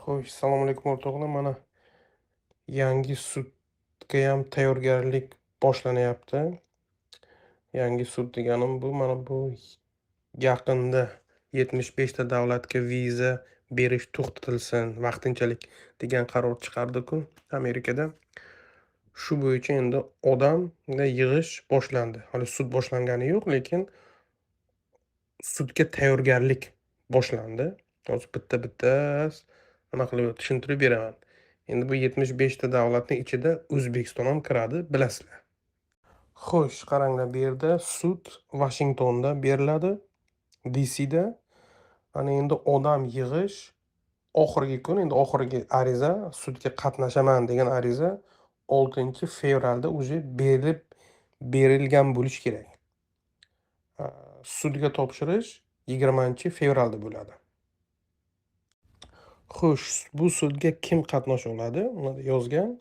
Xo'sh, assalomu alaykum, o'rtoqlar. Mana yangi sudgayam tayyorgarlik boshlanyapti. Yangi sud deganim bu mana bu yaqinda 75 ta davlatga viza berish to'xtatilsin vaqtinchalik degan qaror chiqardi-ku Amerikada. Shu bo'yicha endi odamni yig'ish boshlandi. Hali sud boshlangani yo'q, lekin sudga tayyorgarlik boshlandi. Hozir bitta-bitta nima qilib tushuntirib beraman. Endi bu 75 ta davlatning ichida O'zbekiston ham kiradi, bilasizlar. Xo'sh, qaranglar, bu yerda sud Vashingtonda beriladi, DCda. Ana endi odam yig'ish oxirgi kun, endi oxirgi ariza, sudga qatnashaman degan ariza 6 fevralda уже berilgan bo'lishi kerak. Sudga topshirish 20 fevralda bo'ladi. Xo'sh, bu sudga kim qatnasha oladi? Mana yozgan.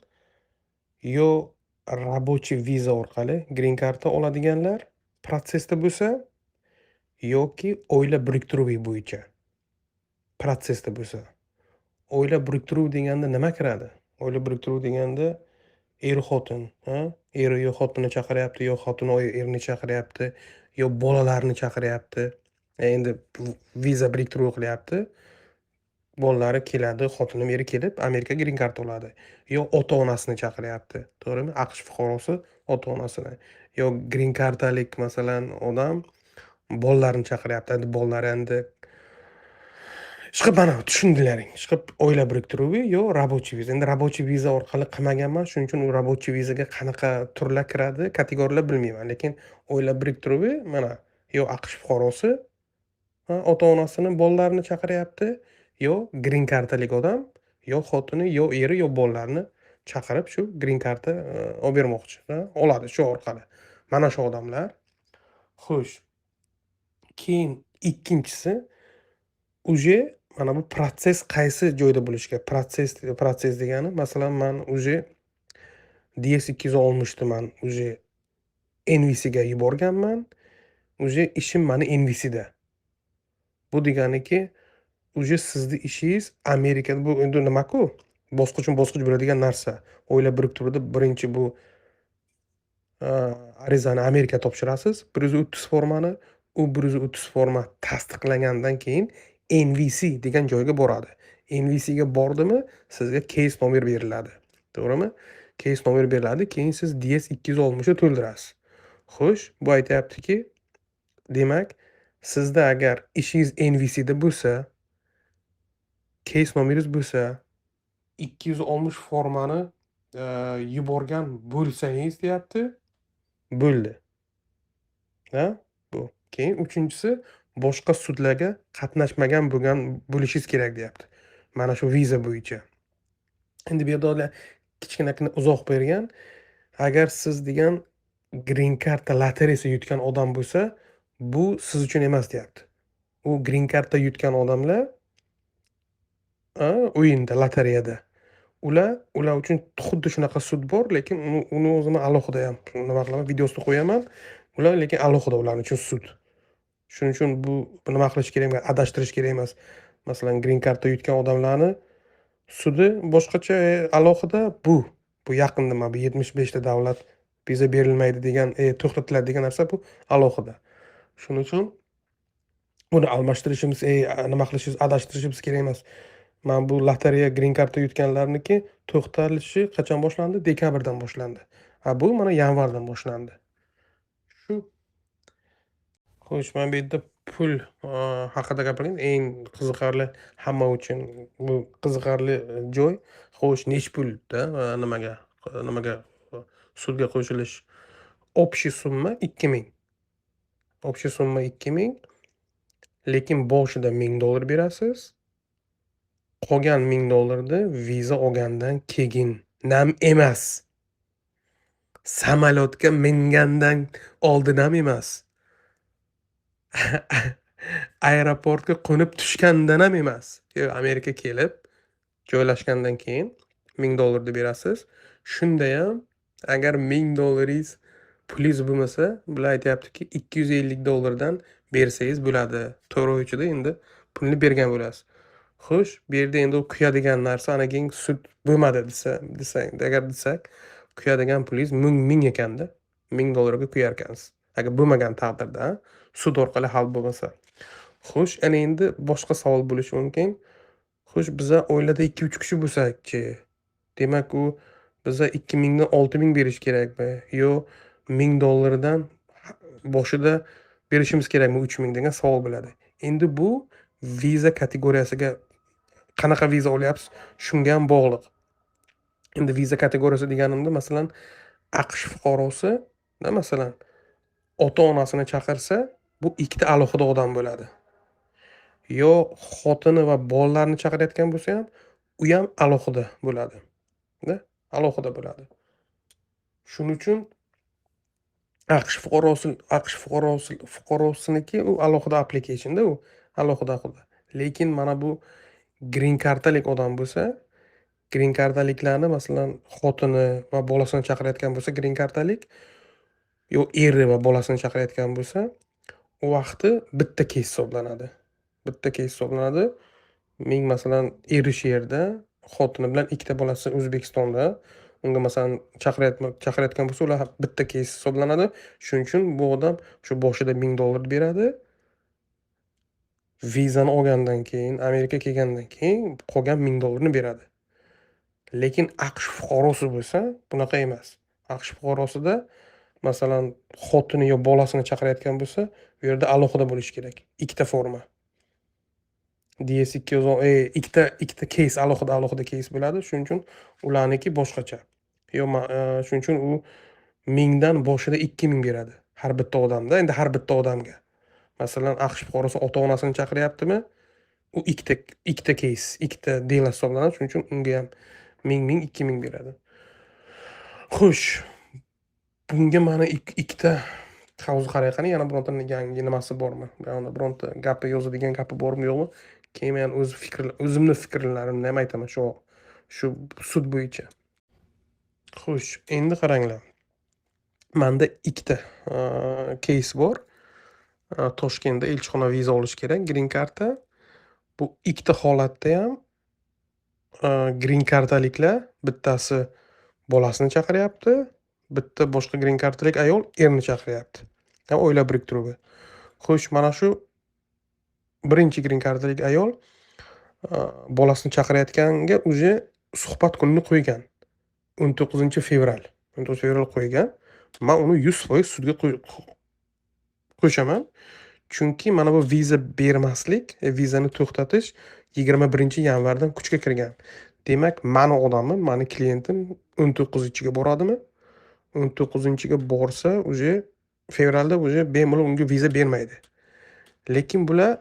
Yo рабочий viza orqali green karta oladiganlar protsessda bo'lsa yoki oila biriktiruvi bo'yicha protsessda bo'lsa. Oila biriktiruv deganda nima kiradi? Oila biriktiruv deganda er-xotin, a? Eri yo xotinini chaqiryapti, yo xotini erini chaqiryapti, yo bolalarini chaqiryapti. Endi viza biriktiruvi qilyapti. Bolalari keladi, xotinim, eri kelib Amerikaga green karta oladi. Yo ota-onasini chaqiryapti, to'g'rimi? AQSh fuqarosi ota-onasini. Yo green kartalik, masalan, odam bolalarini chaqiryapti. Endi bolalari endi ishqilib, mana tushundilaring. Ishqilib, oila biriktiruvi yo рабочий viza. Endi рабочий viza orqali qilmaganman, shuning uchun u рабочий vizaga qanaqa turlar kiradi, kategoriyalar bilmayman. Lekin oila biriktiruvi mana yo AQSh fuqarosi ota-onasini, bolalarini chaqiryapti, yo green kartalik odam yo xotini, yo eri, yo bolalarini chaqirib, shu green karta olib bermoqchi, oladi shu orqali. Mana shu odamlar. Xo'sh, keyin ikkinchisi, уже mana bu protsess qaysi joyda bo'lishi kerak? Protsess degani, masalan, man уже DS 260 ni man уже NVCga yuborganman. Уже ishim mani NVCda. Bu deganiki, уже sizni ishingiz Amerikada. Bu endi nimaku, bosqichma-bosqich bo'ladigan narsa. Oila biriktiruvda birinchi bu arizani Amerikaga topshirasiz, 130 formani. U 130 forma tasdiqlangandan keyin NVC degan joyga boradi. NVCga bordimi, sizga case nomer beriladi. To'g'rimi? Case nomer beriladi, keyin siz DS 260 ni to'ldirasiz. Xo'sh, bu aytyaptiki, demak, sizda agar ishingiz NVCda bo'lsa, case nomeringiz bo'lsa, 260 formani yuborgan bo'lsangiz, deyapti, bo'ldi. Ha, bu. Keyin uchinchisi, boshqa sudlarga qatnashmagan bo'lgan bo'lishingiz kerak, deyapti. Mana shu viza bo'yicha. Endi bu yerda ular kichkinagina izoh bergan. Agar siz degan green karta lotereyasi yutgan odam bo'lsa, bu siz uchun emas, deyapti. U green karta yutgan odamlar o'yinda, lotereyada. Ular uchun xuddi shunaqa sud bor, lekin uni o'zini alohida ham nima qilaman, videosini qo'yaman. Ular lekin alohida, ular uchun sud. Shuning uchun bu nima qilish kerak emas, adashtirish kerak emas. Masalan, green karta yutgan odamlarni sudi boshqacha, alohida bu. Bu yaqinda mana bu 75 ta davlat viza berilmaydi degan, to'xtatiladi degan narsa, bu alohida. Shuning uchun buni almashtirishimiz, nima qilishimiz, adashtirishimiz kerak emas. Mana bu lotereya green karta yutganlarniki to'xtalishi qachon boshlandi? Dekabrdan boshlandi. A bu mana yanvardan boshlandi. Shu. Xo'sh, mana bu yerda pul haqida gapiring. Eng qiziqarli, hamma uchun bu qiziqarli joy. Xo'sh, nechi pulda nimaga sudga qo'shilish? Общий summa 2000. Общий summa 2000. Lekin boshida 1000 dollar berasiz. Qolgan 1000 dollarni viza olgandan keyin nam emas. Samolyotga mingandan oldin ham emas. Aeroportga qo'nib tushgandan ham emas. Yo, Amerika kelib joylashgandan keyin 1000 dollarni berasiz. Shundayam agar 1000 dollaringiz pulingiz bo'lmasa, bular aytyaptiki, 250 dollardan bersangiz bo'ladi. 4 oy ichida endi pulni bergan bo'lasiz. Xo'sh, bu yerda endi u kuyadigan narsa, ana keyin sud bo'lmadi desa, desak, agar desak, kuyadigan pulingiz ming ekanda, $1000 ga kuyarkansiz. Agar bo'lmagan taqdirda, sud orqali hal bo'lmasa. Xo'sh, ana endi boshqa savol bo'lishi mumkin. Xo'sh, biza oilada 2-3 kishi bo'lsak-chi, demak u biza 2000 dan 6000 berish kerakmi yo $1000 dan boshida berishimiz kerakmi 3000 degan savol bo'ladi. Endi bu viza kategoriyasiga, qanaqa viza olyapsiz, shunga ham bog'liq. Endi viza kategoriyasi deganimda, masalan, AQSh fuqarosi, masalan, ota-onasini chaqirsa, bu ikkita alohida odam bo'ladi. Yo xotini va bolalarini chaqirayotgan bo'lsa ham, u ham alohida bo'ladi. Da, alohida bo'ladi. Shuning uchun AQSh fuqarosiniki u alohida application-da u, alohida alohida. Lekin mana bu green kartalik odam bo'lsa, green kartaliklarni, masalan, xotini va bolasini chaqirayotgan bo'lsa green kartalik, yo eri va bolasini chaqirayotgan bo'lsa, u vaqti bitta case hisoblanadi. Bitta case hisoblanadi. Ming, masalan, eri shu yerda, xotini bilan ikkita bolasi O'zbekistonda. Unga, masalan, chaqirayotgan bo'lsa, ular bitta case hisoblanadi. Shuning uchun bu odam shu boshida $1000 beradi. Vizani olgandan keyin, Amerikaga kelgandan keyin qolgan $1000 ni beradi. Lekin AQSh fuqarosi bo'lsa, bunaqa emas. AQSh fuqarosida, masalan, xotini yo bolasini chaqirayotgan bo'lsa, u yerda alohida bo'lishi kerak. Ikkita forma. DS 210 ikkita case, alohida alohida case bo'ladi. Shuning uchun ularniki boshqacha. Yo shuning uchun u 1000 dan boshida 2000 beradi har bitta odamda. Endi har bitta odamga. Masalan, AQSh fuqarosi ota-onasini chaqiryaptimi, u ikkita case, ikkita дело hisoblanadi. Shuning uchun unga ham 1000 1000 2000 beradi. Xo'sh, bunga mani ikkita, hozir qarang, qani yana bironta yangi nimasi bormi? Yana bironta gapi, yozadigan gapi bormi, yo'qmi? Keyin men o'z o'zimni fikrlarimni ham aytaman shu sud bo'yicha. Xo'sh, endi qaranglar. Manda ikkita case bor. Toshkentda elchixona viza olish kerak, green karta. Bu ikkita holatda ham green kartaliklar bittasi bolasini chaqiryapti, bitta boshqa green kartalik ayol erini chaqiryapti. Oila biriktiruvi. Xo'sh, mana shu birinchi green kartalik ayol bolasini chaqirayotganga уже suhbat kunini qo'ygan. 19-fevral. 19-fevral qo'ygan. Man uni 100% sudga qo'shaman. Chunki mana bu viza bermaslik, vizani to'xtatish 21-yanvardan kuchga kirgan. Demak, mani odamim, mani klientim 19-ga boradimi? 19-ga borsa, уже fevralda уже bemalol unga viza bermaydi. Lekin bular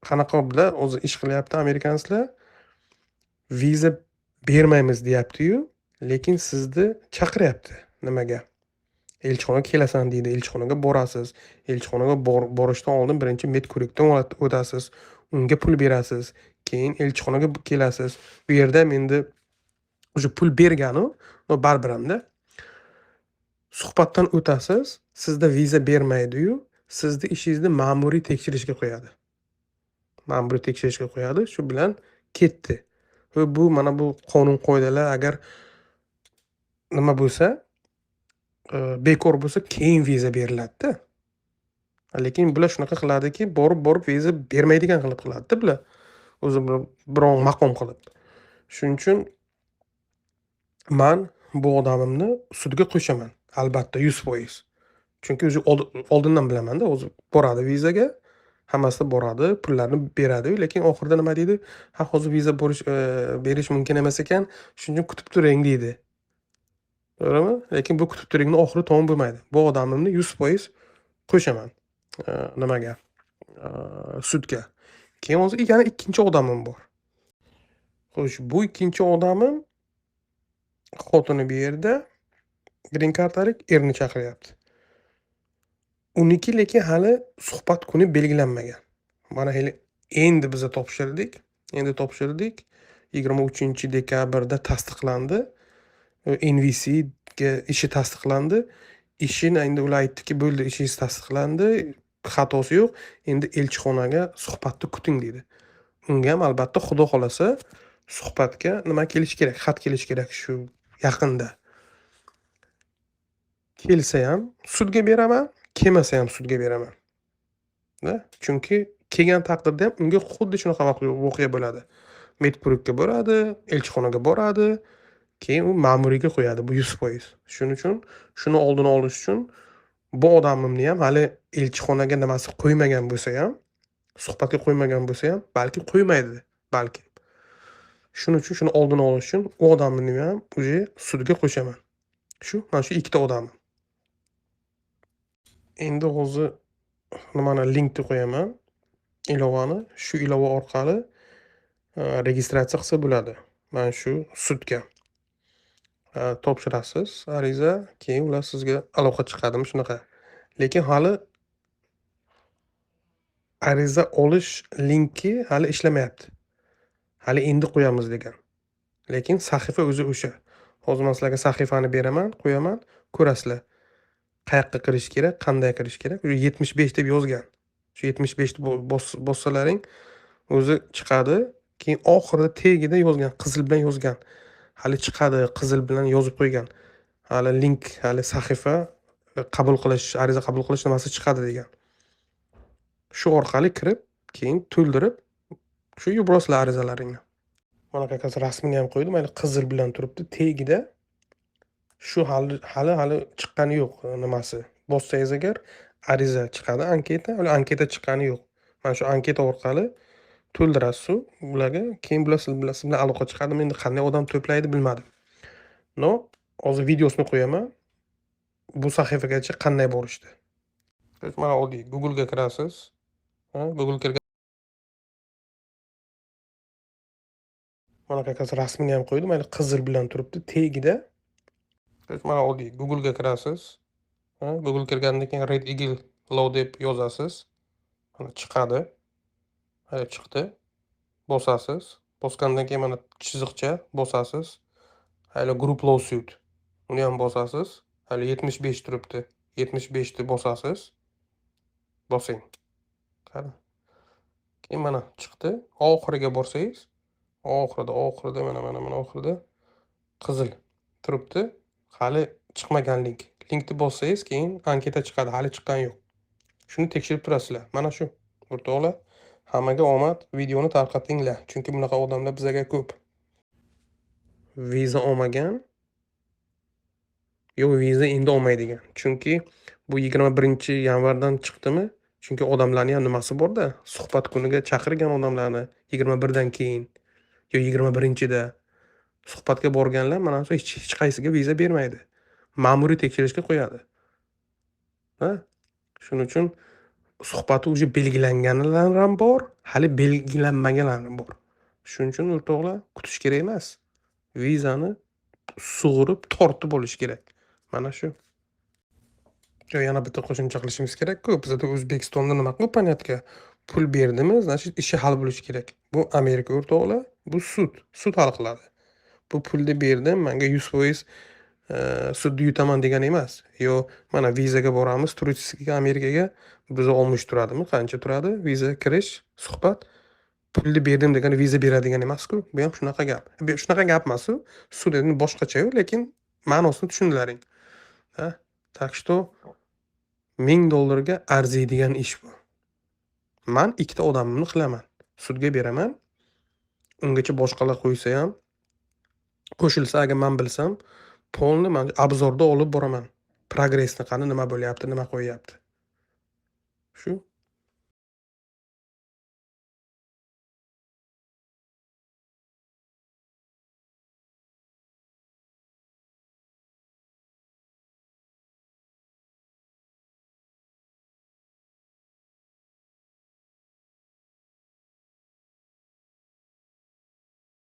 qanaqa, bular o'zi ish qilyapti, американец lar. Viza bermaymiz deyapti-yu, lekin sizni chaqiryapti. Nimaga? Elchixonaga kelasan deydi. Elchixonaga borasiz. Elchixonaga borishdan oldin birinchi med ko'rikdan o'tasiz. Unga pul berasiz. Keyin elchixonaga kelasiz. U yerda ham endi уже pul bergan-u, baribir hamda. Suhbatdan o'tasiz, sizda viza bermaydi-yu, sizni ishingizni ma'muriy tekshirishga qo'yadi. Ma'muriy tekshirishga qo'yadi, shu bilan ketdi. Va bu, mana bu qonun qoidalar agar nima bo'lsa, bekor bo'lsa, keyin viza beriladi-da. Lekin bular shunaqa qiladiki, borib-borib viza bermaydigan qilib qiladi-da bular. O'zi biron maqom qilib. Shuning uchun man bu odamimni sudga qo'shaman. Albatta, 100%. Chunki уже oldindan bilaman-da, o'zi boradi vizaga, hammasida boradi, pullarni beradi, lekin oxirida nima deydi? "Ha, hozir viza berish mumkin emas ekan, shuning uchun kutib turing", deydi. To'g'rimi? Lekin bu kutib turingni oxiri tamom bo'lmaydi. Bu odamimni 100% qo'shaman. Nimaga? Sudga. Keyin hozir yana ikkinchi odamim bor. Xo'sh, bu ikkinchi odamim xotini bu yerda, green kartalik, erini chaqiryapti. Uniki lekin hali suhbat kuni belgilanmagan. Mana hali endi biza topshirdik. Endi topshirdik. 23-dekabrda tasdiqlandi. NVCga ishi tasdiqlandi. Ishini endi ular aytdiki, bo'ldi, ishingiz tasdiqlandi, xatosi yo'q. Endi elchixonaga suhbatni kuting, dedi. Unga ham albatta, Xudo xohlasa, suhbatga nima kelishi kerak, xat kelishi kerak shu yaqinda. Kelsayam sudga beraman, kelmasayam sudga beraman. Da, chunki kelgan taqdirda ham unga xuddi shunaqa voqea bo'ladi. Medko'rikka boradi, elchixonaga boradi, keyin u ma'muriyga qo'yadi, bu 100%. Shuning uchun, shuni oldini olish uchun bu odamimni ham hali elchixonaga nimasi qo'ymagan bo'lsa ham, suhbatga qo'ymagan bo'lsa ham, balki qo'ymaydi, balki. Shuning uchun, shuni oldini olish uchun u odamni ham уже sudga qo'shaman. Shu, mana shu ikkita odamim. Endi hozir nimani, linkni qo'yaman, ilovani. Shu ilova orqali registratsiya qilsa bo'ladi mana shu sudga. Topshirasiz ariza, keyin ular sizga aloqa chiqadimi, shunaqa. Lekin hali ariza olish linki hali ishlamayapti. Hali endi qo'yamiz degan. Lekin sahifa o'zi o'sha. Hozir man sizlarga sahifani beraman, qo'yaman, ko'rasizlar. Qayoqqa kirish kerak, qanday kirish kerak. U 75 deb yozgan. Shu 75 ni bossalaring o'zi chiqadi. Keyin oxirida tagida yozgan, qizil bilan yozgan. Hali chiqadi, qizil bilan yozib qo'ygan. Hali link, hali sahifa qabul qilish, ariza qabul qilish nimasi chiqadi degan. Shu orqali kirib, keyin to'ldirib, shu yuborasizlar arizalaringni. Mana, как раз rasmini ham qo'ydim. Mana, qizil bilan turibdi tagida. Shu hali chiqqani yo'q nimasi. Bossangiz agar, ariza chiqadi, anketa, hali anketa chiqqani yo'q. Mana shu anketa orqali to'ldirasiz ularga, keyin bular siz bilan aloqa chiqadimi, endi qanday odam to'playdi, bilmadim. Но, hozir videosini qo'yaman. Bu sahifagacha qanday borishdi. Mana, oddiy Google'ga kirasiz. Ha, Google kirgan. Mana, как раз rasmini ham qo'ydim. Mana, qizil bilan turibdi tagida. Mana, oddiy Google'ga kirasiz. Ha, Google kirgandan keyin Red Eagle Law deb yozasiz. Mana, chiqadi. Mana, chiqdi. Bosasiz. Bosgandan keyin mana chiziqcha bosasiz. Hali group lawsuit. Uni ham bosasiz. Hali 75 turibdi. 75 ni bosasiz. Bosing. Qani. Keyin mana chiqdi. Oxiriga borsangiz, oxirida, oxirida, mana, mana, mana, oxirida qizil turibdi. Hali chiqmagan link. Linkni bossangiz, keyin anketa chiqadi. Hali chiqqani yo'q. Shuni tekshirib turasizlar. Mana shu. O'rtoqlar, hammaga omad. Videoni tarqatinglar. Chunki bunaqa odamlar bizaga ko'p. Viza olmagan, yo'q, viza endi olmaydigan. Chunki bu 21-yanvardan chiqdimi? Chunki odamlarni ham nimasi bor-da, suhbat kuniga chaqirgan odamlarni 21 dan keyin yo 21-da suhbatga borganlar mana shu hech qaysiga viza bermaydi. Ma'muriy tekshirishga qo'yadi. Ha? Shuning uchun suhbati уже belgilanganlar ham bor, hali belgilanmaganlar ham bor. Shuning uchun, o'rtoqlar, kutish kerak emas. Vizani sug'urib, tortib olish kerak. Mana shu. Yo, yana bitta qo'shimcha qilishimiz kerak-ku. Bizada O'zbekistonda nima qilib понятка? Pul berdimi, значит, ishi hal bo'lishi kerak. Bu Amerika, o'rtoqlar, bu sud. Sud hal qiladi. Bu pulni berdim, manga 100% sudni yutaman degani emas. Yo, mana, vizaga boramiz, turistika Amerikaga 160 turadimi? Qancha turadi viza kirish, suhbat? Pulni berdim degani viza beradigan emas-ku. Bu ham shunaqa gap. Shunaqa gap emas u. Sud endi boshqacha-yu, lekin ma'nosini tushundilaring. Ha? Так что $1000 ga arziydigan ish bu. Man ikkita odamimni qilaman. Sudga beraman. Ungacha boshqalar qo'ysa ham, qo'shilsa agar man bilsam, полный man обзор da olib boraman. Progressni qani, nima bo'lyapti, nima qo'yyapti. Shu.